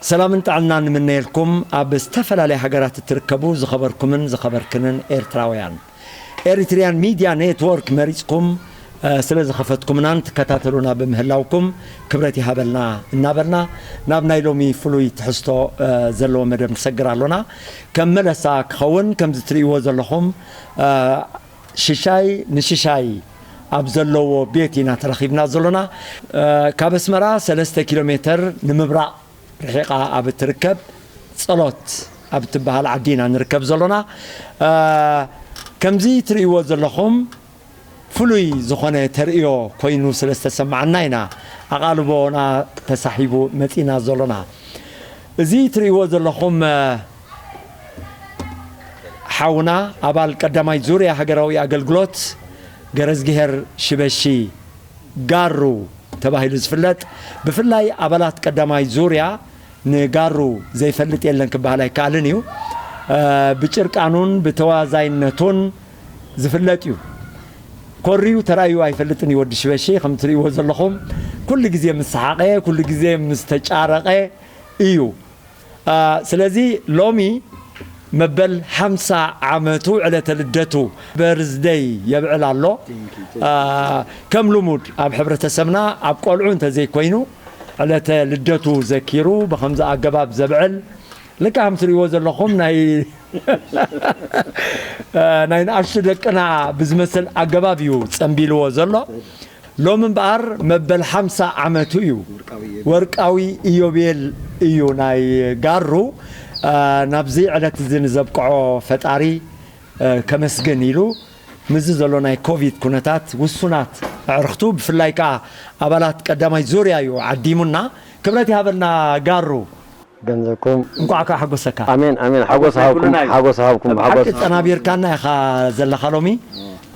ሰላምን ጥዕናን ንምነየልኩም ኣብ ዝተፈላለያ ሃገራት እትርከቡ ዝኸበርኩምን ዝኸበርክንን ኤርትራውያን። ኤሪትሪያን ሚድያ ኔትወርክ መሪጽኩም፣ እ፣ ስለ ዝኸፈትኩምናን ትከታተሉና ብምህላውኩም ክብረት ይሃበልና እናበልና ናብ ናይ ሎሚ ፍሉይ ትሕዝቶ፣ እ፣ ዘለዎ መደብ ንሰግር ኣሎና። ከም መለሳ ክኸውን ከምዚ ትርእይዎ ዘለኹም፣ እ፣ ሽሻይ ንሽሻይ ኣብ ዘለዎ ቤት ኢና ተረኺብና ዘሎና። እ፣ ካብ ኣስመራ ሰለስተ ኪሎ ሜተር ንምብራቕ ርሒቓ ኣብ እትርከብ ጸሎት ኣብ እትበሃል ዓዲ ኢና ንርከብ ዘሎና። እ፣ ከምዚ ትርእይዎ ዘለኹም ፍሉይ ዝኾነ ተርእዮ ኮይኑ ስለ ዝተሰማዓና ኢና ኣቓልቦና ተሳሒቡ መጺና ዘሎና። እዚ ትርእይዎ ዘለኹም፣ እ፣ ሓውና ኣባል ቀዳማይ ዙርያ ሃገራዊ ኣገልግሎት ገረዝግሄር ሽበሺ ጋሩ ተባሂሉ ዝፍለጥ፣ ብፍላይ ኣባላት ቀዳማይ ዙርያ ንጋሩ ዘይፈልጥ የለን ክበሃል ኣይከኣልን እዩ። እ፣ ብጭርቃኑን ብተዋዛይነቱን ዝፍለጥ እዩ። ኮርዩ ተራእዩ ኣይፈልጥን እዩ ወዲ ሽበሺ፣ ከም ትርእይዎ ዘለኹም ኩሉ ግዜ ምስ ሰሓቐ፣ ኩሉ ግዜ ምስ ተጫረቐ እዩ። አ፣ ስለዚ ሎሚ መበል ሓምሳ ዓመቱ ዕለተ ልደቱ፣ በርዝደይ፣ የብዕል ኣሎ። አ፣ ከም ልሙድ ኣብ ሕብረተሰብና ኣብ ቆልዑ እንተዘይኮይኑ ዕለተ ልደቱ ዘኪሩ ብኸምዚ ኣገባብ ዘብዕል፣ ልክዕ ከም ትርእይዎ ዘለኹም ናይ፣ አ፣ ናይ ንኣሽቱ ደቅና ብዝመስል ኣገባብ እዩ ጸንቢልዎ ዘሎ። ሎሚ እምበኣር መበል ሓምሳ ዓመቱ እዩ። ወርቃዊ ኢዮቤል። ወርቃዊ ኢዮቤል እዩ ናይ ጋሩ። አ፣ ናብዚ ዕለት እዚ ንዘብቅዖ ፈጣሪ፣ አ፣ ከመስግን ኢሉ ምስዚ ዘሎ ናይ ኮቪድ ኩነታት ውሱናት ኣዕርኽቱ ብፍላይ ከኣ ኣባላት ቀዳማይ ዙርያ እዩ ዓዲሙና። ክብረት ይሃበልና ጋሩ። ገንዘብኩም። እንቋዕ ከኣ ሓጎሰካ። ኣሜን፣ ኣሜን። ሓጎስ ሓጎስ ናይ ሃብኩም፣ ኩልና እዩ። ሓጎስ ሃብኩም፣ ብሓቂ ሓጎስ። ጠናቢርካና ኢኻ ዘለኻ ሎሚ።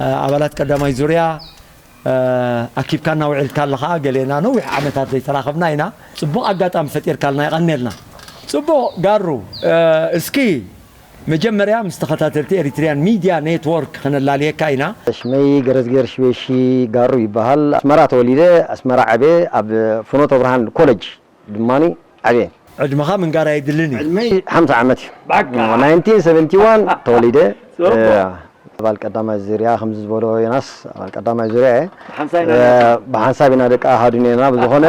እ፣ ኣባላት ቀዳማይ ዙርያ፣ እ፣ ኣኪብካና ውዒልካ ኣለኻ። ገሌና ነዊሕ ዓመታት ዘይተራኸብና ኢና። ጽቡቕ ኣጋጣሚ ፈጢርካልና፣ የቐንየልና። ጽቡቕ ጋሩ፣ እ፣ እስኪ መጀመርያ ምስ ተኸታተልቲ ኤሪትሪያን ሚድያ ኔትወርክ ክነላልየካ ኢና። ሽመይ ገረዝጌር ሽቤሺ ጋሩ ይበሃል። ኣስመራ ተወሊደ፣ ኣስመራ ዓብየ፣ ኣብ ፍኖተ ብርሃን ኮለጅ ድማኒ ዓብየ። ዕድመኻ ምንጋር ኣይድልን እዩ። ዕድመይ ሓምሳ ዓመት እዩ። በቃ። ናይንቲን ሰቨንቲ ዋን ተወሊደ። ጽቡቕ። እ፣ ኣባል ቀዳማይ ዙርያ ከምዚ ዝበሎ ዮናስ፣ ኣባል ቀዳማይ ዙርያ እየ። ብሓንሳብ ኢና እ፣ ደቂ። ብሓንሳብ ኢና ደቂ ኣሃዱ ነርና። ብዝኾነ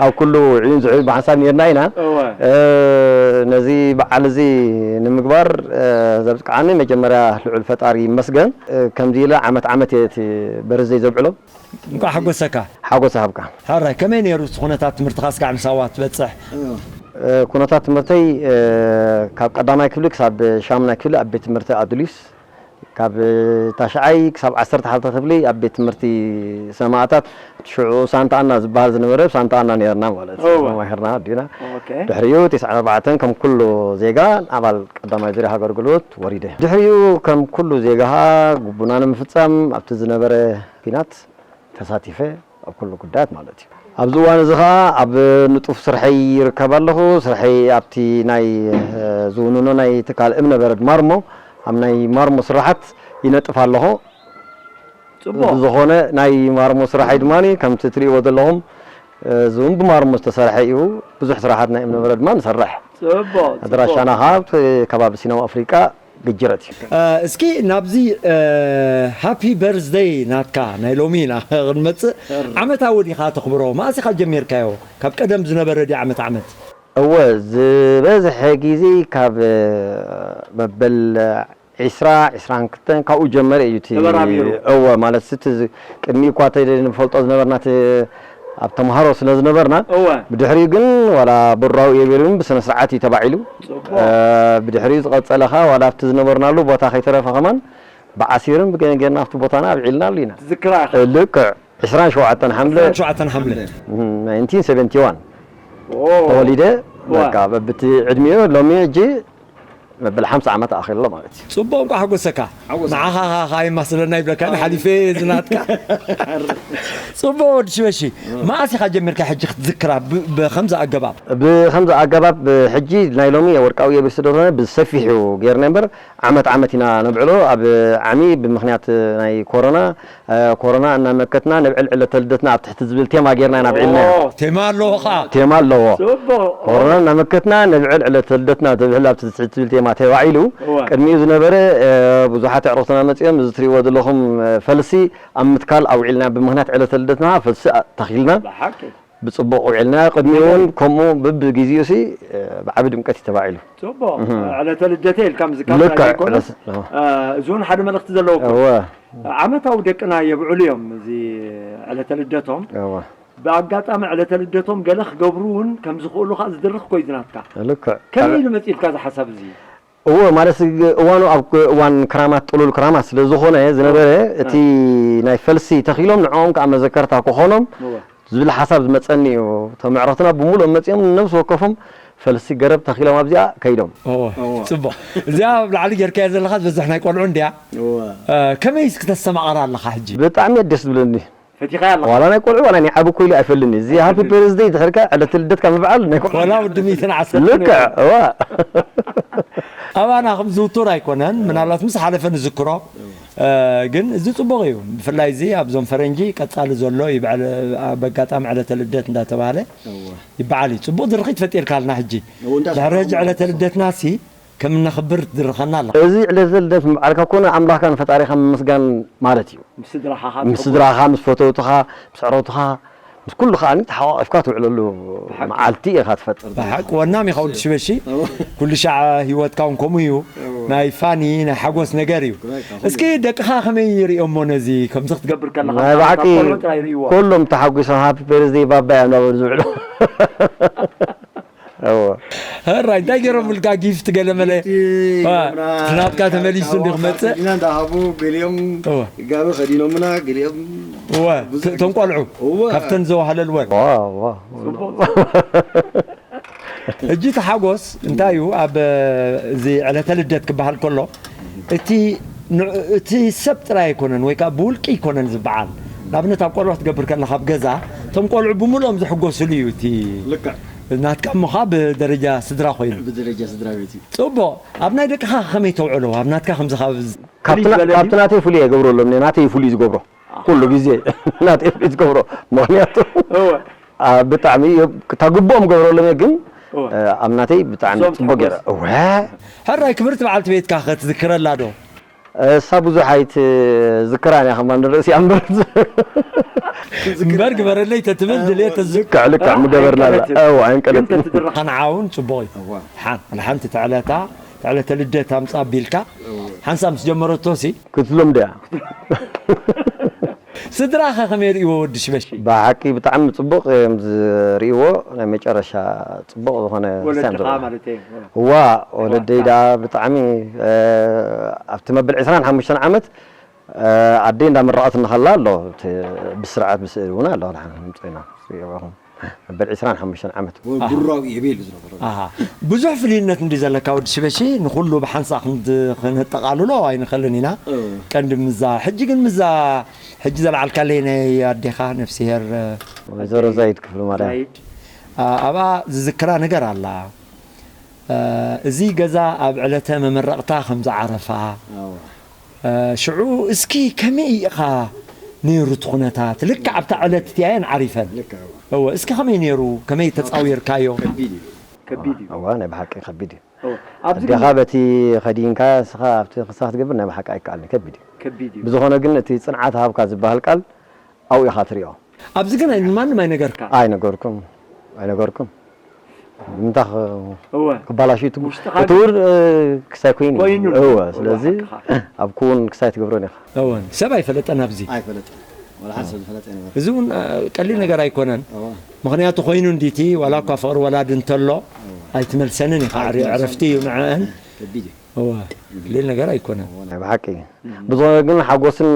ኣብ ኩሉ ውዑይን ዝሑል ብሓንሳብ ነርና ኢና። እወ። እ፣ ነዚ በዓል እዚ ንምግባር፣ እ፣ ዘብቅዓኒ መጀመርያ ልዑል ፈጣሪ ይመስገን። እ፣ ከምዚ ኢለ ዓመት ዓመት እየ እቲ በርዝደይ ዘብዕሎ። እንቋዕ ሓጎሰካ። ሓጎስ ሃብካ። ሕራይ፣ ከመይ ነይሩ እቲ ኩነታት ትምህርትኻ እስካዕ ንሳዋ ትበጽሕ? እ፣ ኩነታት ትምህርተይ፣ እ፣ ካብ ቀዳማይ ክፍሊ ክሳብ ሻምናይ ክፍሊ ኣብ ቤት ትምህርቲ ኣዱሊስ፣ ካብ ታሽዓይ ክሳብ ዓሰርተ ሓደ ክፍሊ ኣብ ቤት ትምህርቲ ሰማእታት፣ ሽዑ ሳንታ ኣና ዝበሃል ዝነበረ፣ ሳንታ ኣና ነይርና ማለት እዩ። እወ። ተማሂርና ኣዲና። ኦኬ። ድሕሪኡ ተስዓን ኣርባዕተን ከም ኩሉ ዜጋ ኣባል ቀዳማይ ዙርያ ሃገር ኣገልግሎት ወሪደ። ድሕሪኡ ከም ኩሉ ዜጋ ግቡና ንምፍጻም ኣብቲ ዝነበረ ኲናት ተሳቲፈ ኣብ ኩሉ ጉዳያት ማለት እዩ። ኣብዚ እዋን እዚ ኸኣ ኣብ ንጡፍ ስርሐይ ይርከብ ኣለኹ። ስርሐይ ኣብቲ ናይ፣ እ፣ ዝውንኖ ናይ ትካል እምነ በረድ ማርሞ፣ ኣብ ናይ ማርሞ ስራሓት ይነጥፍ ኣለኹ። ጽቡቕ። ብዝኾነ ናይ ማርሞ ስራሐይ ድማ ከምቲ ትርእይዎ ዘለኹም፣ እ፣ እዚ እውን ብማርሞ ዝተሰርሐ እዩ። ብዙሕ ስራሓት ናይ እምነ በረድ ድማ ንሰርሕ። ጽቡቕ፣ ጽቡቕ። ኣድራሻና ኸኣ ኣብቲ ከባቢ ሲናዊ ኣፍሪቃ ግጅረት እዩ። እ፣ እስኪ ናብዚ፣ እ፣ ሃፒ በርዝደይ ናትካ ናይ ሎሚ ኢና ክንመጽእ። ሰር። ዓመታዊ ዲኻ ተኽብሮ? መኣስ ኢኻ ጀሚርካዮ? ካብ ቀደም ዝነበረ ድዩ ዓመት ዓመት? እወ፣ ዝበዝሐ ግዜ ካብ፣ እ፣ መበል ዒስራ፣ ዒስራን ክልተን ካብኡ ጀመረ እዩ እቲ ተበራቢሩ። እወ፣ ማለት እቲ ዝ-፣ ቅድሚ እኳ እቲ ንፈልጦ ዝነበርና እቲ ኣብ ተምሃሮ ስለ ዝነበርና፣ እወ። ብድሕሪኡ ግን ዋላ ብራዊ የቤሉ እውን ብስነ ስርዓት እዩ ተባዒሉ። ጽቡቕ። እ፣ ብድሕሪኡ ዝቐጸለ ኸኣ ዋላ ኣብቲ ዝነበርናሉ ቦታ ከይተረፈ ከማን ብዓሲርን ብገን ጌርና ኣብቲ ቦታና ኣብዒልናሉ ኢና። ትዝክራ ኢኻ? እ፣ ልክዕ ዕስራን ሸውዓተን ሓምለ ዕስራን ሸውዓተን ሓምለ። እም፣ ናይንቲን ሰቨንቲ ዋን ኦ። ተወሊደ። እወ። በቃ በብቲ ዕድሚኡ ሎሚ ሕጂ መበል ሓምሳ ዓመት ኣኺሎ ማለት እዩ። ጽቡቕ፣ እንኳዕ ሓጎሰካ። ሓጎሰካ። ንዓኻ ኻኻ የማስለና ይብለካ፣ ሓሊፈ ዝናትካ። ጽቡቕ ወዲ ሽበሺ። መኣስ ኢኻ ጀሚርካ ሕጂ ክትዝክራ ብ-፣ ብኸምዚ ኣገባብ? ብኸምዚ ኣገባብ ሕጂ ናይ ሎሚ ወርቃዊ የብር ስለ ዝኾነ ብሰፊሑ ጌርና እምበር ዓመት ዓመት ኢና ነብዕሎ። ኣብ ዓሚ ብምኽንያት ናይ ኮሮና፣ እ፣ ኮሮና እናመከትና ነብዕል ዕለተ ልደትና ኣብ ትሕቲ ዝብል ቴማ ጌርና ኢና ኣብዒልናዮ። ኦ፣ ቴማ ኣለዎ ኸዓ። ቴማ ኣለዎ። ጽቡቕ። ኮሮና እናመከትና ነብዕል ዕለተ ልደትና ትብል ኣብቲ ትሕቲ ዝብል ቴማ ተባዒሉ። እወ። ቅድሚኡ ዝነበረ፣ እ፣ ብዙሓት ኣዕሩኽትና መጺኦም፣ እዚ ትሪእዎ ዘለኹም፣ እ፣ ፈልሲ ኣብ ምትካል ኣውዒልና። ብምኽንያት ዕለተ ልደትና ፈልሲ ኣ-፣ ተኺልና። ብሓቂ። ብጽቡቕ ውዒልና። ቅድሚኡ እውን ከምኡ ብብግዜኡ ሲ፣ እ፣ ብዓቢ ድምቀት እዩ ተባዒሉ። ጽቡቕ። ዕለተ ልደተ ኢልካ ምዝካር ልክዕ ጥራይ ዘይኮነ፣ ዕለተ-፣ እወ። እ፣ እዚ እውን ሓደ መልእኽቲ ዘለዎ እኮ። እወ። ዓመታዊ ደቅና የብዕሉ እዮም እዚ ዕለተ ልደቶም። እወ። ብኣጋጣሚ ዕለተ ልደቶም ገለ ክገብሩ እውን ከም ዝኽእሉ ኸዓ ዝድርኽ ኮዩ ዝናትካ። ልክዕ። ከመይ ኢሉ መጺእልካ እዚ ሓሳብ እዚ? እወ፣ ማለት እዋኑ ኣብ እዋን ክራማት፣ ጥሉል ክራማት ስለ ዝኾነ ዝነበረ፣ እቲ ናይ ፈልሲ ተኺሎም ንዕኦም ከኣ መዘከርታ ክኾኖም እወ። ዝብል ሓሳብ ዝመጸኒ እዩ። እቶም ኣዕሩኽትና ብምሉኦም መጺኦም ነብሲ ወከፎም ፈልሲ ገረብ ተኺሎም ኣብዚኣ ከይዶም። እወ። ጽቡቕ። እዚኣ ኣብ ላዕሊ ጌርካያ ዘለኻ ዝበዝሕ ናይ ቆልዑ እንድያ። እ፣ ከመይ እስኪ ተስተማቕራ ኣለኻ ሕጂ? ብጣዕሚ እየ ደስ ዝብለኒ። ፈቲኻያ ኣለኻ? ዋላ ናይ ቆልዑ ዋላ ናይ ዓቢ እኮ ኢሉ ኣይፈልኒ። እዚ ሃፒ በርዝደይ ድሕርካ ዕለተ ልደትካ ምብዓል ናይ ቆልዑ። ዋላ ወዲ ሚእትን ዓሰርተን ልክዕ፣ እዋ። ኣባና ከም ዝውቱር ኣይኮነን፣ ምናልባት ምስ ሓለፈ ንዝክሮ። እ፣ ግን እዚ ጽቡቕ እዩ። ብፍላይ እዚ ኣብዞም ፈረንጂ ቀጻሊ ዘሎ እዩ፣ በዓል፣ ኣብ ኣጋጣሚ ዕለተ ልደት እንዳተባሃለ ይበዓል እዩ። ጽቡቕ ድርኺት ፈጢርካልና ሕጂ። እው፣ እንዳ ድሕሪ ሕጂ ዕለተ ልደትና ሲ ከም እነኽብር ትድርኸና ኣለኻ። እዚ ዕለተ ልደት ምብዓልካ ኮነ ኣምላኽካ ንፈጣሪኻ ምምስጋን ማለት እዩ። ምስ ስድራኻ ምስ ስድራኻ፣ ምስ ፈተውትኻ፣ ምስ ዕረውትኻ፣ ምስ ኩሉ ከኣ ተሓቋቒፍካ ትውዕለሉ መዓልቲ ኢኻ ትፈጥር። ብሓቂ ወናም ኢኻ ወዲ ሽበሺ። ኩሉ ሻዕ ህይወትካ እውን ከምኡ እዩ። ናይ ፋኒ፣ ናይ ሓጎስ ነገር እዩ። እስኪ ደቅኻ ከመይ ይርእዮሞ ነዚ ከምዚ ክትገብር ከለኻ? ናይ ብሓቂ ቆልዑ ጥራይ ይርእይዎ። ኩሎም ተሓጒሶም ሃፒ በርዝደይ ባባ እዮም እናበሉ ዝውዕሉ። እዎ። ሕራይ፣ እንታይ ገይሮምልካ ጊፍት ገለ መለ? ጊፍቲ ዋ፣ ገብራ፣ ናትካ ተመሊሱ እንዲ ክመጽእ? ኢና እንዳሃቡ፣ ገሊኦም እዎ። ጋቢ ከዲኖምና፣ ገሊኦም እወ፣ ብዙሕ ተ-፣ እቶም ቆልዑ እወ። ካብተን ዘዋህለልወን። ዋ፣ ዋ። ሕጂ እቲ ሓጎስ እንታይ እዩ? ኣብ እዚ ዕለተ ልደት ክበሃል ከሎ፣ እቲ ን-፣ እቲ ሰብ ጥራይ ኣይኮነን፣ ወይ ከዓ ብውልቂ ኣይኮነን ዝበዓል። ንኣብነት ኣብ ቆልዑ ክትገብር ከለኻ ኣብ ገዛ፣ እቶም ቆልዑ ብምልኦም ዝሕጎስሉ እዩ እቲ ልክዕ። ናትካ እሞ ኸዓ ብደረጃ ስድራ ኮይኑ። ብደረጃ ስድራ ቤት እዩ። ጽቡቕ። ኣብ ናይ ደቅኻ ከመይ ተውዕሎ? ኣብ ናትካ ከምዚ ካብ ዝ-፣ ካብቲ ፍልይ ና-፣ ዝበለ ካብቲ ድዩ? ናተይ ፍሉይ እየ ገብረሎም፣ ናተይ ፍሉይ ዝገብሮ። ኣሃ። ኩሉ ግዜ ናተይ ፍሉይ ዝገብሮ። ምኽንያቱ፣ እወ። አ፣ ብጣዕሚ እየ፣ እታ ግቡኦም ገብረሎም እየ፣ ግን፣ እወ። እ፣ ኣብ ናተይ ብጣዕሚ እሶም ጽቡቅ ገይረ። ትሕጎስ። እወ። ሕራይ ክብርቲ በዓልቲ ቤትካ ከ ትዝክረላ ዶ? እሳ ብዙሕ ኣይትዝክራን እያ፣ ከማን ንርእሲኣ እምበር። እምበር ግበረለይ ተትብል ድልየት ተዝ-፣ ልክዕ፣ ልክዕ፣ ምገበርና ኣላ። ኣይቀለትን። እወ፣ ኣይንቀለትን። ግን ተትድርኻ ንዓ እውን ጽቡቕ እዩ። እወ። ሓን-፣ ንሓንቲ ተዕለታ፣ ተዕለተ ልደት ኣምጻ ኣቢልካ፣ ሓንሳብ ምስ ጀመረቶ ሲ? ክትልምዶ እያ። ስድራኸ ከመይ ርእይዎ ወዲ ሽበሺ? ብሓቂ ብጣዕሚ ጽቡቕ እዮም ዝርእይዎ። ናይ መጨረሻ ጽቡቕ ዝኾነ ወለድኻ ስታንድ ማለት እዩ። እዋ፣ ወለደይ ደኣ ብጣዕሚ፣ እ፣ ኣብቲ መበል ዕስራን ሓሙሽተን ዓመት፣ እ፣ ኣደይ እንዳመረቐትኒ ከላ ኣሎ፣ እቲ ብስርዓት ብስእሊ እውን ኣሎ፣ ንሕና ምጽኢና፣ ርእይኹም። መበል ዕስራን ሓሙሽተን ዓመት። ኣሃ። ቡራዊ እየ ቤሉ ዝነበረ። ኣሃ። ብዙሕ ፍልይነት እንዲ ዘለካ ወዲ ሽበሺ፣ ንኹሉ ብሓንሳእ ክንድ-፣ ክነጠቓልሎ ኣይንኽእልን ኢና። እ። ቀንዲ ምዛ፣ ሕጂ ግን ምዛ፣ ሕጂ ዘልዓልካለይ ናይ ኣዴኻ ነፍስሄር፣ እ፣ ወይዘሮ ዛይድ ክፍሉ ማርያም። ዛይድ። ኣ-፣ ኣብኣ ዝዝክራ ነገር ኣላ። እ፣ እዚ ገዛ ኣብ ዕለተ መመረቕታ ከም ዝዓረፋ። ኣዎ። እ፣ ሽዑ እስኪ ከመይ ኢኻ ነይሩ እቲ ኩነታት? ልክዕ ኣብታ ዕለት እቲኣየን ዓሪፈን። ልክዕ፣ እዎ። እዎ፣ እስኪ ከመይ ነይሩ? ከመይ ተጻዊርካዮ? ከቢድ እዩ። ከቢድ እዩ። እዋ፣ ናይ ብሓቂ ከቢድ እዩ። እዎ። ኣብዚ ኣዴኻ ግን በቲ ከዲንካ ንስኻ ኣብቲ ክሳ ክትገብር ናይ ብሓቂ ኣይከኣልን፣ ከቢድ እዩ። ከቢድ እዩ። ብዝኾነ ግን እቲ ጽንዓት ሃብካ ዝበሃል ቃል ኣብኡ ኢኻ ትሪኦ። ኣብዚ ግን ኣይ-፣ ንማንም ኣይነገርካን? ኣይነገርኩም፣ ኣይነገርኩም። ንምንታይ ኽ-፣ እወ። ክባላሽ እዩ እቲ ጉ-፣ ውሽጥኻ እቲ ግን እውን፣ እ፣ ክሳይ ኮይኑ እዩ። ኮይኑ። እወ፣ እወ፣ ስለዚ ሓቅኻ። ኣብ ክውን ክሳይ ትገብሮን ኢኻ። እወ፣ ሰብ ኣይፈለጠን ኣብዚ። ኣይፈለጠን። ወላ ሓደ ሰብ ዝፈለጠ ኣይነበረን። እዚ እውን፣ እ፣ ቀሊል ነገር ኣይኮነን። እወ። ምኽንያቱ ኮይኑ እንዲቲ፣ ዋላ እኳ ፍቕሪ ወላዲ እንተሎ፣ እወ። ኣይትመልሰንን ኢኻ። ኣይትመልሰን። ዕረፍቲ እዩ ንዕአን። ከቢድ እዩ። እወ፣ ቀሊል ነገር ኣይኮነን። ናይ ብሓቂ። ብዝኾነ ግን ሓጎስን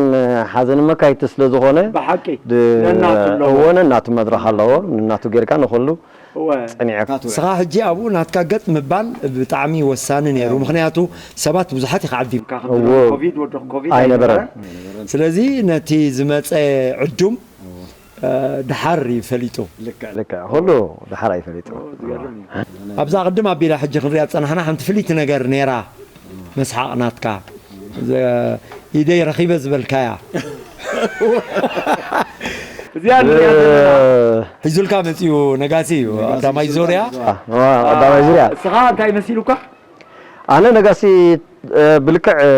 ሓዘንን መካየድቲ ስለ ዝኾነ፣ ብሓቂ። ድ-፣ ነናቱ ኣለዎ። እወ፣ ነናቱ መድረኽ ኣለዎ። ነናቱ ጌርካ ንኹሉ እወ። ጸኒዐ። ስኻ ሕጂ ኣብኡ ናትካ ገጥ ምባል ብጣዕሚ ወሳኒ ነይሩ። ምክንያቱ ሰባት ብዙሓት ኢኻ ዓዲምካ። ካብ ድሮ እዎ። ኮቪድ ወዶ ኮቪድ ኣይነበረን። ኣይነበረን። ስለዚ ነቲ ዝመፀ ዕዱም እ፣ ድሓር እዩ ፈሊጡ። ልክዕ ልክዕ፣ ኩሉ ድሓር ኣይፈሊጡ። ዝገርም እዩ። ኣብዛ ቅድም ኣቢላ ሕጂ ክንሪኣ ዝፀናሕና ሓንቲ ፍልይቲ ነገር ነይራ። መስሓቕ ናትካ ዘ- ኢደይ ረኺበ ዝበልካያ እዚኣ ንሪኣ ዘለና ሒዙልካ መፂኡ ነጋሲ እዩ። ቀዳማይ ዙርያ ቀዳማይ ዙርያ እስኻ እንታይ መሲሉካ? ኣነ ነጋሲ እ፣ ብልክዕ እ፣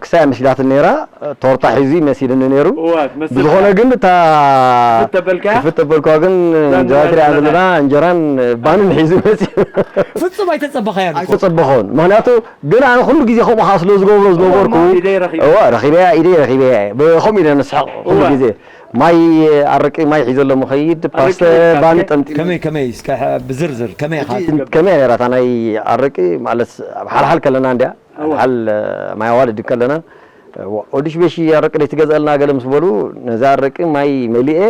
ክሳያ መሲላትን ነይራ። ቶርታ ሒዙ መሲልኒ ነይሩ። እወ ትመስል ብዝኾነ ግን እታ ክፍት ተበልካያ? ክፍት ተበልኳ ግን እዛ እንጀራ ንሪኣ ትሪኣ ዘለና። ዘለና እንጀራን ባንን ሒዙ መፂኡ። ፍጹም ኣይተጸበኻያን። ኣይተጸበኾን። ምክንያቱ ግን ኣነ ኩሉ ግዜ ከምኡ ከዓ ስለ ዝገብሮ ዝነበርኩ ኢደይ ረኺበ። እዋ ረኺበያ ኢደይ ረኺበያ እየ። ብ- ከምኡ ኢለ ንስሕቕ ኩሉ እዋ። ግዜ ማይ ኣረቂ ማይ ሒዘሎም ኸይድ ፓስተ ኣረቂ ሒዝካ ባኒ እስከ? ጠምጢ ከመይ ከመይ እስከ ሐ- ብዝርዝር ከመይ ኢኻ? ከመይ ነራ እታ ናይ ኣረቂ ማለት ኣብ ሓልሓል ከለና እንዲያ እዋ። ሓልሓል ማይ ኣዋልድ ከለና ወዲ ሽበሺ ኣረቂ ደይ ትገዝኣልና ገለ ምስ በሉ ነዛ ኣረቂ ማይ መሊኤ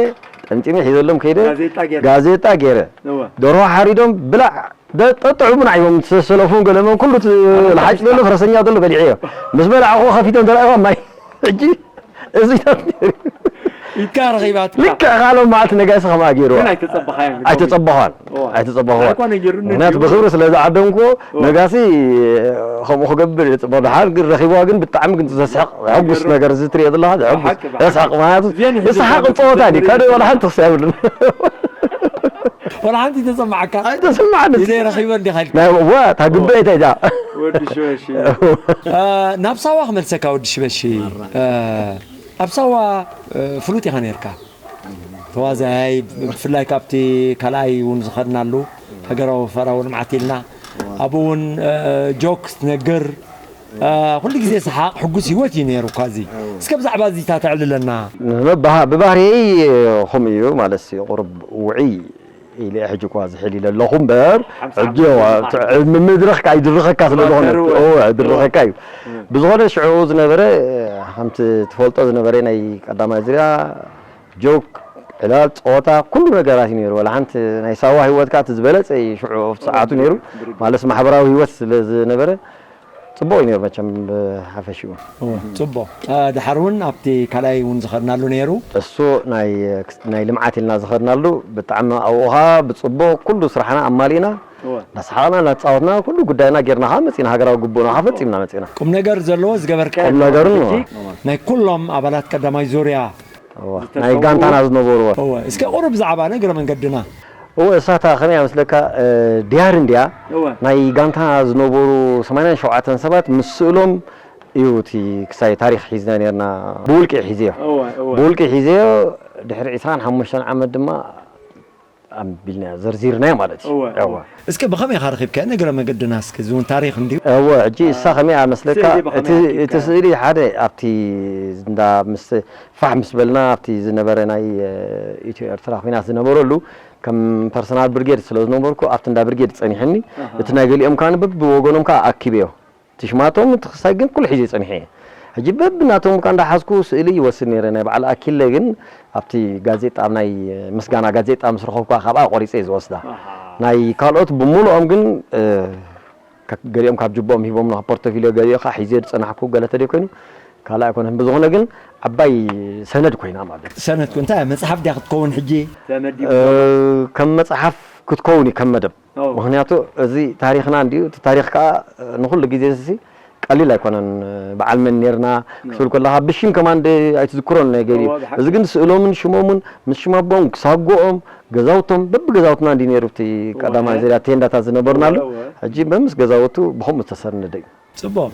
ጠምጢመ ሒዘሎም ከይደ ጋዜጣ ገይረ። ጋዜጣ ገይረ እዋ። ደርሆ ሓሪዶም ብላዕ ደ- ጠጥዑ ብና እዮም ተሰለፉ ገለመን ኩሉ ት- ልሓጭ ዘሎ ፈረሰኛ ዘሎ በሊዐዮ ምስ በላዕኹ ከፊቶም ተረኣይዋ ማይ ሕጂ እዚታት ነይሩ ኢድካ ረኺባትካ። ልክዕ ካልኦም መዓልቲ ነጋሲ ከምኣ ገይሩ ግን ኣይተጸበኻያን። ኣይተጸበኻን እዋ። ኣይተጸበኻን ኣይኮነ ገይሩኒ ምክንያቱ እዩ። ብክብሪ ስለ ዝዓደምኩ እዋ። ነጋሲ ከምኡ ክገብር እየ ጽቡቕ ድሓር ግን ረኺብዋ ግን ብጣዕሚ ግን ዘስሕቕ ሕጉስ ይገርም። ነገር እዚ ትሪኦ ዘለኻ ሕጉስ ሓቂ በሓቂ። ዘስሕቕ ምክንያቱ እዚአን ይሕዙ ዝስሓቕ ዘለዉ ጸወታ ድዩ ዝገብሩ ካልእ ዘለዉ። ዋላ ሓንቲ ክስያ የብሉን ወላ ሓንቲ ተሰማዓካ? ኣይተሰማዓኒ ኢደይ ረኺበ እንዲኻ ኢልካ? ናይ እዋ እታ ግበኤታ እዛ ወዲ ሽበሺ እ፣ ናብ ሳዋ ክመልሰካ ወዲ ሽበሺ እ፣ ኣብ ሳዋ እ፣ ፍሉጥ ኢኻ ነርካ ተዋዛያይ ብፍላይ ካብቲ ካልኣይ እውን ዝኸድናሉ ሃገራዊ ፈራዊ ልምዓት ኢልና ኣብኡ እውን እ፣ ጆክ ትነግር እ፣ ኩሉ ግዜ ሰሓቕ ሕጉስ ህይወት እዩ ነይሩ እኳ እዚ እስከ ብዛዕባ እዚ እታ ተዕልለና ንመባህ- ብባህርየይ ከምኡ እዩ ማለት እዩ ቁሩብ ውዕይ ኢለ ሕጂ እኳ ዝሕል ኢለ ኣለኹ እምበር ሓምሳ ሕጂ ዓመት ዋ- ማለት ት- ምድረኽ ከዓ ይድርኸካ ስለ ዝኾነ ተዋተሩ እወ፣ ይድርኸካ እዩ ብዝኾነ ሽዑ ዝነበረ ሓንቲ ትፈልጦ ዝነበረ ናይ ቀዳማይ ዝርያ ጆክ ዕላል ፀወታ ኩሉ ነገራት እዩ ነይሩ ወላ ሓንቲ ናይ ሳዋ ህይወት ከዓ እቲ ዝበለፀ እዩ ሽዑ ኣብቲ ሰዓቱ ነይሩ ማለት ማሕበራዊ ህይወት ስለ ዝነበረ ፅቡቕ እዩ ነይሩ መቸም ብሓፈሽኡ እወ፣ ፅቡቕ እ፣ ድሓር እውን ኣብቲ ካልኣይ እውን ዝኸድናሉ ነይሩ እሱ ናይ ናይ ልምዓት ኢልና ዝኸድናሉ ብጣዕሚ ኣብኡ ከዓ ብፅቡቕ ኩሉ ስራሕና ኣማሊእና እወ። እናሰሓቕና እናተፃወትና ኩሉ ጉዳይና ጌርና ከዓ መፂና ሃገራዊ ግቡእና ከዓ ፈፂምና መፂና ቁም ነገር ዘለዎ ዝገበርካ ቁም ነገርን ሕጂ ናይ ኩሎም ኣባላት ቀዳማይ ዙርያ እወ፣ ናይ ጋንታና ዝነበርዎ እወ እስከ ቁሩብ ብዛዕባ ንእግረ መንገድና እወ እሳታ ከመይ እያ መስለካ እ፣ ድያር እንድያ እወ ናይ ጋንታ ዝነበሩ ሰማንያን ሸውዓተን ሰባት ምስ ስእሎም እዩ እቲ ክሳይ ታሪክ ሒዝና ነርና ብውልቂ ሒዝዮ እወ እወ ብውልቂ ሒዝዮ ድሕሪ ዕስራን ሓሙሽተን ዓመት ድማ ኣቢልና ዘርዚርናዮ ማለት እዩ እወ፣ እወ እወ። እስከ ብኸመይ ኢኻ ረኺብካዮ ንእግረ መንገድና እስከ እዚ እውን ታሪክ እንድዩ እወ ሕጂ እሳ ከመይ እያ መስለካ ስእሊ ብኸመይ እቲ- ኣኪብካ? እቲ ስእሊ ሓደ ኣብቲ እንዳ ምስ ፋሕ ምስ በልና ኣብቲ ዝነበረ ናይ እ፣ ኢትዮ ኤርትራ ኩናት ዝነበረሉ ከም ፐርሰናል ብርጌድ ስለ ዝነበርኩ ኣብቲ እንዳ ብርጌድ ጸኒሐኒ ኣሃ። እቲ ናይ ገሊኦም ከዓ በብወገኖም ከዓ ኣኪበዮ እቲ ሽማቶም እቲ ክሳይ ግን ኩሉ ሒዘ ጸኒሐ እየ ሕጂ በብናቶም ከዓ እንዳሓዝኩ ስእሊ ይወስድ ነይረ ናይ በዓል ኣኪለ ግን ኣብቲ ጋዜጣ ኣብ ናይ ምስጋና ጋዜጣ ምስ ረኸብኩ ካብኣ ቆሪፀ እየ ዝወስዳ ኣሃ። ናይ ካልኦት ብምሉኦም ግን እ፣ ከ- ገሊኦም ካብ ጅቦኦም ሂቦም ናብ ፖርቶፊልዮ ገሊኡ ከዓ ሒዘ ዝፀናሕኩ ገለ ተደይ ኮይኑ ካልእ ኣይኮነን ብዝኾነ ግን ዓባይ ሰነድ ኮይና ማለት እዩ ሰነድ እንታይ እያ? መፅሓፍ ድያ ክትከውን ሕጂ ተመዲቡ እ፣ ከም መፅሓፍ ክትከውን እዩ ከም መደብ ኦ። ምክንያቱ እዚ ታሪክና እንዲዩ እቲ ታሪክ ከዓ ንኩሉ ግዜ ሲ ቀሊል ኣይኮነን በዓል መን ነርና ክትብል ከለካ ብሽም ከማን ደ- ኣይትዝክሮን ናይ ገሊኡ እወ፣ ብሓቂ። እዚ ግን ስእሎምን ሽሞምን ምስ ሽማቦም ክሳጎኦም ገዛውቶም በብገዛውትና እንዲ ነይሩ እቲ ቀዳማይ እወ። ዘርያ ቴንዳታት ዝነበርናሉ እወ፣ እወ። ሕጂ በምስ ገዛውቱ ብከምኡ ዝተሰርንደ እዩ ፅቡቕ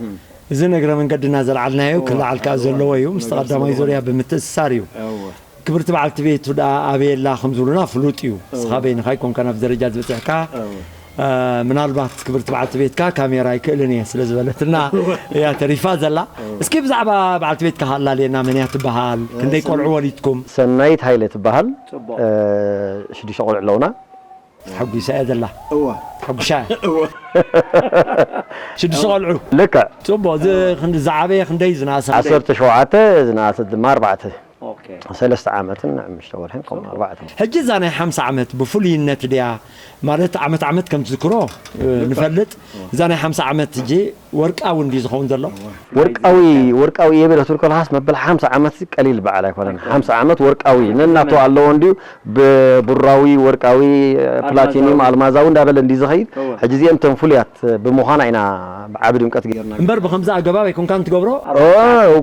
እዚ ንእግረ መንገድና ዘልዓልናዮ ክለዓል ከዓ ዘለዎ እዩ ምስቲ ቀዳማይ ዙርያ ብምትእስሳር እዩ እወ። ክብርቲ በዓልቲ ቤቱ ደኣ ኣበየላ ከም ዝብሉና ፍሉጥ እዩ ንስኻ በይንኻ ኣይኮንካ ናብ ደረጃ ዝበፅሕካ እ፣ ምናልባት ክብርቲ በዓልቲ ቤትካ ካሜራ ኣይክእልን እየ ስለ ዝበለትና እያ ተሪፋ ዘላ እስኪ ብዛዕባ በዓልቲ ቤትካ ኣላልየና መን እያ ትበሃል ክንደይ ቆልዑ ወሊድኩም ሰናይት ሃይለ ትበሃል ፅቡቕ። እ፣ ሽዱሽተ ቆልዑ ኣለውና ሓጒሳ እያ ዘላ እወ ሓጉሻ እወ ሽዱሽተ ቆልዑ ልክዕ ፅቡቕ እዚ ክንዲ ዝዓበየ ክንደይ ዝነኣሰ ክንደይ? ዓሰርተ ሸውዓተ ዝነኣሰት ድማ ኣርባዕተ ሰለስተ ዓመትን ሓሙሽተ ወርሕን ከምኡ ኣርባዕተ። ሕጂ እዛ ናይ ሓምሳ ዓመት ብፍሉይነት ድያ? ማለት ዓመት ዓመት ከም ትዝክሮ ንፈልጥ። እዛ ናይ ሓምሳ ዓመት ሕጂ ወርቃዊ እንዲ ዝኸውን ዘሎ? ወርቃዊ፣ ወርቃዊ እየ ብለ ትብል ከለኻስ መበል ሓምሳ ዓመት ቀሊል በዓል ኣይኮነን። ሓምሳ ዓመት ወርቃዊ ነናቱ ኣለዎ እንዲዩ። ብቡራዊ፣ ወርቃዊ፣ ፕላቲኒየም፣ ኣልማዛዊ እንዳበለ እንዲ ዝኸይድ። ሕጂ እዚኦም እቶም ፍሉያት ብምዃና ኢና ብዓቢ ድምቀት ገይርና። እምበር ብኸምዚ ኣገባብ ኣይኮንካን ትገብሮ? ኦ፣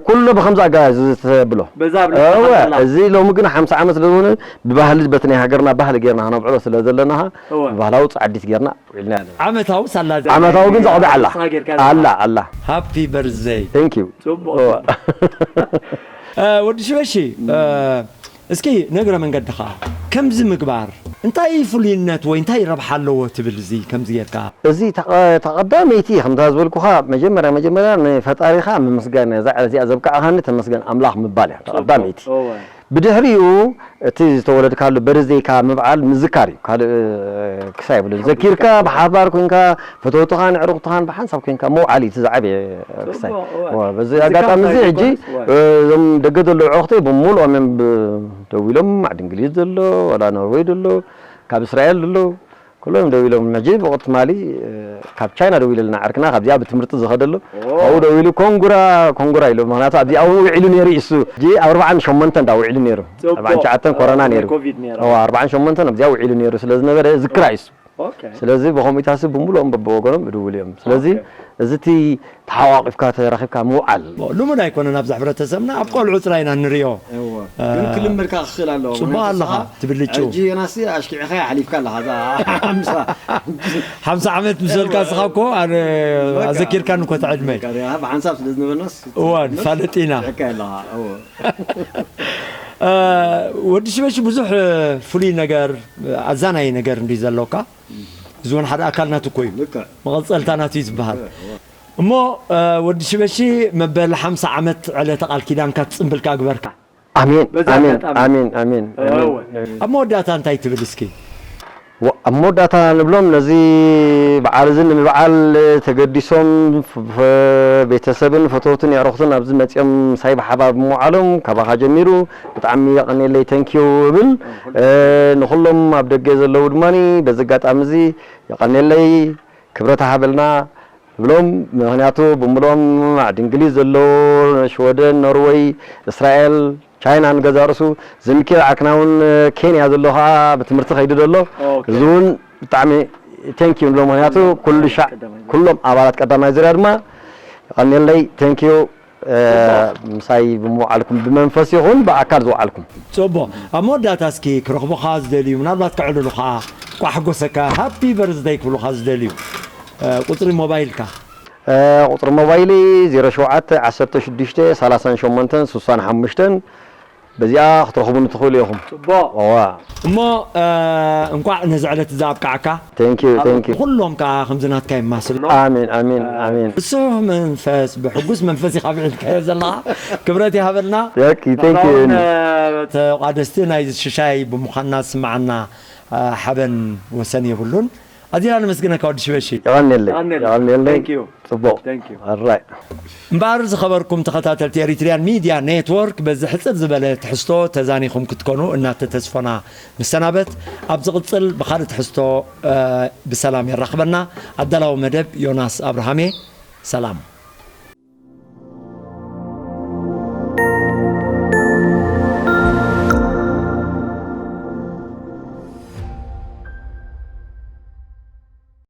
ኩሉ ብኸምዚ ኣገባብ ዝተብሎ። በዛ ኣብ ልዕሊ እወ፣ ሓንሳብ ኣላ። እዚ ሎሚ ግን ሓምሳ ዓመት ስለዝኾነ ብባህሊ በቲ ናይ ሃገርና ባህሊ ገይርና ክነብዕሎ ስለ ዘለና እወ። ብባህላዊ ጻዕዲት ገይርና ውዒልና ኣለና። ዓመታዊ ሳላ እዚኣ ዓመታዊ ግን ናይ ዘቕዲ ኣላ። ንስኻ ጌርካ ኣላ፣ ኣላ። ሃፒ በርዝደይ። Thank you። ጽቡቕ። እወ። እ፣ ወዲ ሽበሺ፣ እ፣ እስኪ ነግረ መንገድኻ ከምዚ ምግባር እንታይ ፍሉይነት ወይ እንታይ ረብሓ ኣለዎ ትብል እዚ ከምዚ ጌርካ? እዚ ተቐ-፣ ተቐዳመይቲ ከምታ ዝበልኩኻ መጀመርያ፣ መጀመርያ ንፈጣሪኻ ምምስጋን እያ። እዛ ዕለት እዚኣ ዘብቃዕኻኒ ተመስገን ኣምላኽ ምባል እያ ተቐዳመይቲ። እወ። ብድሕሪኡ እቲ ዝተወለድካሉ በርዝደይካ ምብዓል ምዝካር እዩ። ካልእ ክሳይ የብሉን። ዘኪርካ ብሓባር ኮንካ ፈተውትኻን ኣዕሩኽትኻን ብሓንሳብ ኮንካ ምውዓል እዩ እቲ ዝዓበየ ክሳይ። ጽቡቕ፣ እወ። እወ፣ በዚ ምዝካር ኣጋጣሚ እዚ እንታይ ሕጂ ይኮን? እወ። እዞም ደገ ዘለዉ ኣዕሩኽተይ ብምሉኦም እዮም ብ-፣ ደዊሎም፣ ዓዲ እንግሊዝ ዘሎ፣ ዋላ ኖርወይ ዘሎ፣ ካብ እስራኤል ዘሎ፣ ኩሎም ደዊሎም። ሕጂ ብቕትማሊ፣ እ፣ ካብ ቻይና ደዊሉልና ዓርክና፣ ካብዚኣ ብትምህርቲ ዝኸደሉ። ኦ። ኣብኡ ደዊሉ ኮንጉራ፣ ኮንጉራ ኢሉ። ምኽንያቱ ኣብዚኣ እውን ውዒሉ ነይሩ እዩ እሱ። ሕጂ ኣብ ኣርባዓን ሸሞንተን ዳ ውዒሉ ነይሩ። ጽቡቕ። ኣርባዓን ትሽዓተን ኮሮና ኦ፣ ነይሩ። ኮቪድ ነይሩ። ኦ፣ ኣርባዓን ሸሞንተን ኣብዚኣ ውዒሉ ነይሩ ስለ ዝነበረ ዝክራ እዩ እሱ። ኦኬ። ስለዚ ብኸምኡታት እሱ ብምሉኦም በብወገኖም ይድውሉ እዮም። ስለዚ ኦኬ። እዚ እቲ ተሓቋቒፍካ ተራኺብካ ምውዓል። ልሙድ ኣይኮነን ኣብዚ ሕብረተሰብና፣ ኣብ ቆልዑ ጥራይ ኢና ንሪኦ። እወ። እ፣ ግን ክልመድካ ክኽእል ኣለዎ። ጽቡቕ ምኽንያቱ ኣለኻ፣ ንስኻ ትብልጭው። ሕጂ ዮናስ ኣሽኪዕኻ ሓሊፍካ ኣለኻ፣ እዛ ሓምሳ። ሓምሳ ዓመት ምስ በልካ እወ። ንስኻ እኮ ኣነ በቃ። ኣዘኪርካኒ እኮ እቲ ዕድመ። በቃ፣ ያ፣ ብሓንሳብ ስለ ዝነበርናስ እወ፣ ንፋለጥ ኢና። ሽዕካ ኣለኻ፣ እወ። እ፣ ወዲ ሽበሺ ብዙሕ ፍሉይ ነገር፣ ኣዛናይ ነገር እንዲ ዘሎካ፣ እዚ እውን ሓደ ኣካል ናቱ እኮ እዩ። ልክዕ። መቐጸልታ ናቱ እዩ ዝበሃል። ልክዕ፣ እወ። እሞ፣ እ፣ ወዲ ሽበሺ መበል ሓምሳ ዓመት ዕለተ ቃል ኪዳንካ ትጽንብልካ ግበርካ። ኣሜን፣ በዛ ኣሜን፣ ኣጋጣሚ። ኣሜን፣ ኣሜን፣ ኣሜን፣ እወ። ኣሜን። ኣብ መወዳእታ እንታይ ትብል እስኪ? ወ-፣ ኣብ መወዳእታ ንብሎም ነዚ በዓል እዚ ንምብዓል ተገዲሶም ፍ-፣ ፍ-፣ ቤተሰብን ፈተውትን የዕሩኽትን ኣብዚ መጺኦም ምሳይ ብሓባር ብምውዓሎም ካባኻ ጀሚሩ ብጣዕሚ የቐንየለይ፣ ተንኪዩ እብል። እ፣ ንኹሎም ኣብ ደገ ዘለዉ ድማኒ በዚ ኣጋጣሚ እዚ የቐንየለይ። ክብረት ሃበልና ንብሎም። ምኽንያቱ ብምሎም ዓዲ እንግሊዝ ዘሎ፣ ሽወደን፣ ኖርወይ፣ እስራኤል፣ ቻይና ንገዛ ርእሱ፣ ዘሚኪኤል ዓርክና እውን ኬንያ ዘሎ ኸዓ ብትምህርቲ ከይዱ ዘሎ። ኦኬ። እዚ እውን ብጣዕሚ ቴንኪዩ ንብሎም። ምኽንያቱ ኩሉ ሻዕ ቀዳማይ ዙርያ። ኩሎም ኣባላት ቀዳማይ ዙርያ ድማ የቐንየለይ፣ ቴንኪዩ። እ፣ ጽቡቕ። ምሳይ ብምውዓልኩም ብመንፈስ ይኹን ብኣካል ዝወዓልኩም። ጽቡቕ። ኣብ መወዳእታ እስኪ ክረኽቡኻ ዝደልዩ፣ ምናልባት ከዕልሉኻ፣ ቋሕ ጎሰካ፣ ሃፒ በርዝደይ ክብሉኻ ዝደልዩ፣ እ፣ ቁጽሪ ሞባይልካ? እ፣ ቁጽሪ ሞባይለይ ዜሮ ሸውዓተ ዓሰርተ ሽዱሽተ ሰላሳን ሸሞንተን ስሳን ሓሙሽተን፣ በዚኣ ክትረኽቡኒ ትኽእሉ ኢኹም። ጽቡቕ። እዋ። እሞ፣ እ፣ እንቋዕ ነዚ ዕለት እዚ ኣብቃዓካ። Thank you፣ ኣብ thank you። ኩሎም ከኣ ከምዚ ናትካ ይማስሎ። ኣሜን፣ ኣሜን፣ ኣሜን። ብስሑሕ መንፈስ፣ ብሕጉስ መንፈስ ኢኻ ብዒልካዮ ዘለኻ። ክብረት ይሃበልና። Thank you፣ thank you። ንሕናውን፣ እ፣ ተቋደስቲ ናይዚ ሽሻይ ብምዃንና ዝስምዓና፣ እ፣ ሓበን ወሰን የብሉን። ኣዚና ነመስግነካ ወዲ ሽበሺ። የቐንየለይ፣ የቐንየለይ። የቐንየለይ። Thank you። ጽቡቕ። Thank you። ኣራይ። እምበኣር ዝኸበርኩም ተኸታተልቲ ኤሪትሪያን ሚድያ ኔትወርክ፣ በዚ ሕጽር ዝበለ ትሕዝቶ ተዛኒኹም ክትኮኑ እናተተስፎና ንሰናበት። ኣብ ዝቕጽል ብኻልእ ትሕዝቶ፣ እ፣ ብሰላም የራኽበና። ኣዳላዊ መደብ ዮናስ ኣብርሃምየ። ሰላም።